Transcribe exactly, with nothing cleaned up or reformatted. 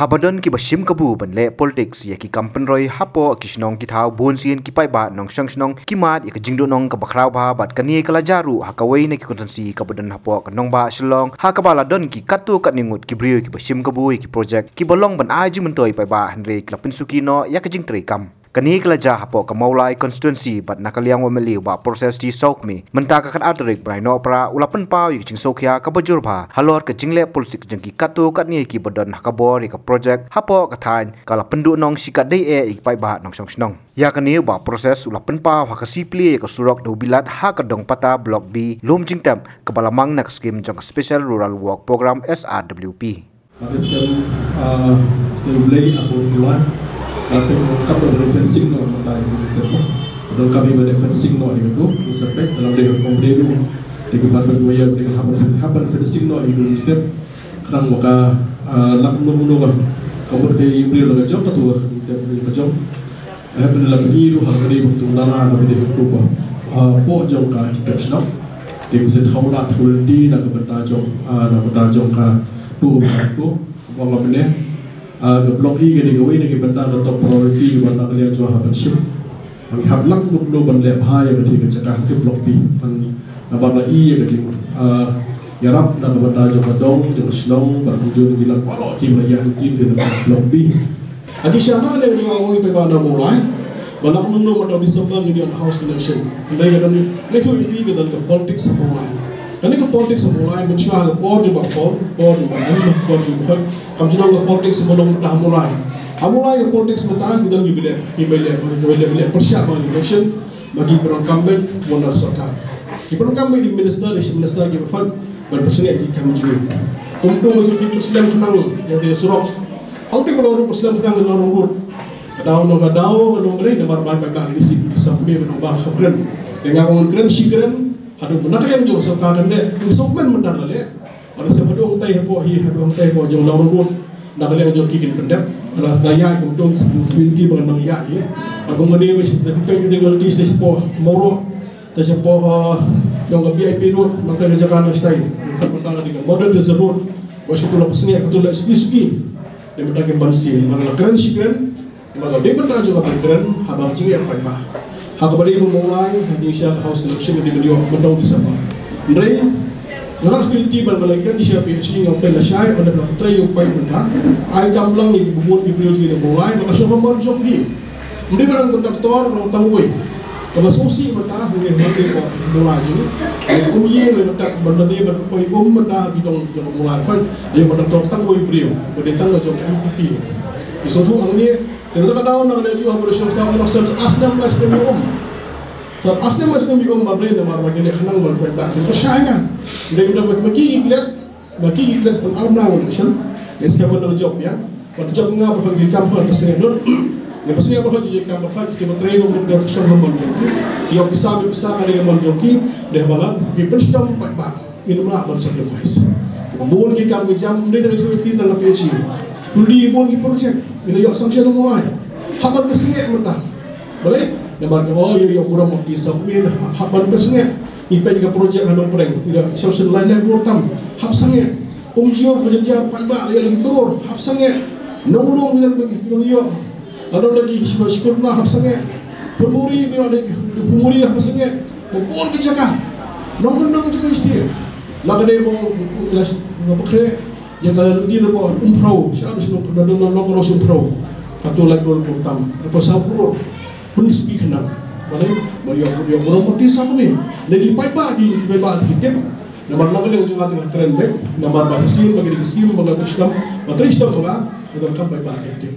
Haba don kiba shim kabu ban leh politics ïa ki kam pynroi hapoh ki shnong ki thaw, bun sien ki paidbah nongshong shnong ki mad ïa ka jingduhnong kaba khraw bha, bad kane ka la jia ruh ha kawei na ki constituency kaba don hapoh ka nongbah Shillong, ha kaba la don ki katto katne ngut ki briew kiba shim kabu ïa ki project kiba long ban ai jingmyntoi paidbah, hynrei ki la pynsuki noh ïa ka jingtrei kam. Kane ka la jia hapoh ka Mawlai constituency, bad na ka liang u M L A u Bah Proses T Sawkmie, mynta ka khatar tarik bnai Nohprah, u la pynpaw ïa ka jingsngewkhia kaba jur bha halor ka jingleh politics jong ki katto katne kiba don ha ka bor ïa ka project hapoh ka thaiñ, ka la pynduhnong shikatdei eh ïa ki paidbah nongshong shnong. Ïa kane u Bah Proses u la pynpaw ha ka sngi plie ïa ka surok Dewbilat ha ka Dongpata Block B, Lumjingtep, kaba la mang na ka skim jong ka Special Rural Work Programme, S R W P. Ate skem, ah, skem Blei hapoh Mawlai. Ate kap da fencing noh mynta ïa u Jingtep. Don kap ïa u fencing noh ïa u. Ïa sempet dalam dei kum dei u. Dei ki ban ban waya dei hapoh hapoh fencing noh ïa u Jingtep. Khnang ba ka, ah, lak kumno kumno ka. Ka mut ka ïa u briew la ka jong ka tu Jingtep ka jong. Eh, pynlong pynïaid ruh ha kane ba tu dara ha kane ba tu ba, ah, poh jong ka Jingtep shnong. Dei ka sait hawlat hawlenti na ka bynta jong, ah, na ka bynta jong ka tu ba tu ba nga mynne. Ah, ka Block E ka dei kawei na ka bynta ka top priority ka bynta ka liang jong ha ban shim. Ban hap lang duk duk ban leh bha ïa ka thik ka jaka ha ka Block B. Ban namar la ïa ka jing, ah, ïarap na ka bynta jong ka dong jong ka shnong bad kumjuh ki lang baroh ki ba la ïa ki ki na Block B. Agi sha na ne ngi ong ïa phi ba na Mawlai. Ba lak nung nung mynta December ngi ïoh house election. Hynrei ka don ngi tu ïa phi ka don ka politics ha Mawlai. Kane ka politics ha Mawlai mynshuwa ka por jong Bah Paul, por jong Bah Em, por jong Bah Khot. Kam ju don ka politics ba long mynta ha Mawlai. Ha Mawlai ka politics mynta ka don ngi bile, ki bile, ki bile, bile pyrshah ba election. Ba ki pyndonkam beit wan na ka sorkar. Ki pyndonkam beit ki minister, ki minister ki pynhoi ban pynsngew ki kam jong ngi. Kumto ngi ki pynslem khnang ïa ka surok. Hangta ki pynslem khnang ïa ka road. Ka daw na ka daw ka long balei namar ba ka ka ngi sih ki sah me ban ba ka kren. Te nga ong kren shi kren haduh na ka liang jong sorkar kan leh. Ngi suk men mynta ka leh. Bad sep haduh hangtai hapoh hi, haduh hangtai hapoh jong Lawng Road. Na ka liang jong ki kin pyndep. Ka la ïaid kumto, community ba nang ïaid hi. Bad kum kane ba shu pynpeit ka jingwalti sha hapoh Mawroh. Te sha hapoh, ah, jong ka V I P Road, nangta ka jaka na stai. Ka mynta ka dei ka Modern Reserve Road. Ba shu tu la pynsngew, ka tu la suki suki. Dei mynta ki ban sien, ba ka la kren shi kren. Ba ka dei bynta jong ka ban kren, haba ka jingeh paidbah. Ha kaba dei ba Mawlai, ha dei sha ka house election ka dei ban ïoh mynta u December. Hynrei, nga la pynti ban ka la kren sha P H C nga pyn la shai, ynda ba trei u paid mynta. Ai kam lang ïa ki bun ki briew jong ngi na Mawlai, ba ka shong ka mon jong ki. Ym dei ba dang contractor, long tang wei. Kaba sngewsih mynta, hangne hangne ba Mawlai jong ngi. Kum ïa mynta ban dei ban poi um mynta ki dong jong Mawlai. Kan ïa contractor tang wei briew, ba dei tang jong ka M P P. Ki sngewthuh hangne, Te ka daw na ka leh ju ha ba shem ta na shem as nem as nem um. Sa as nem as nem um ba bre na mar ba ki leh khnang ba bre ta ki shai nga. Dei da ba ki ki leh ba ki ki leh tang ar na wa shem. Ke skem na job ïa. Ba job nga ba ki kam ba ta sngewdor. Ke ba sngewdor ba ki kam ba ki ba trei no ba shong ha mon jong ki. Ïa pisa ba pisa ka dei mon jong ki. Dei ba la ki pynshitom ba ba. Ngin ym lah ban sacrifice. Bun ki kam ki jam, ym dei tang ïa ki tang ïa phi. Pynlong bun ki project, ngin ïoh sanction ym lai. Hap ban pynsngew mynta. Balei? Namar ka, oh, ïoh, ïoh burom of peace of mind, hap, hap ban pynsngew. Ngi peit ka project ha Nongpyrem, ïoh sanction lai lai klur tam, hap sngew. Umjingjynjar paidbah, ïoh lagi klur, hap sngew. Nonglum, ïoh lagi klur, ïoh. Lada lagi shuwa shuwa na hap sangeh. Pynmuri, pynmuri hap sangeh. Pynpur ka jaka. Nong ka nong jaka isti. La ka dei bong la ba kre. Ïa ka lynti na ba Umphraw. Sha sha nong ka nong nong ka nong Umphraw. Ka tu la ka nong tam. Ka pa sa pur. Pynsuki khnang. Balei? Ba ïa ïa burom ba ti sa kuni. Lagi paidbah di paidbah di tip. Namar la ka dei jong ka teng kren bek. Namar ba shisien ba ka dei shisien ba ka dei shisien ba ka dei shisien ba ka dei kam paidbah di tip.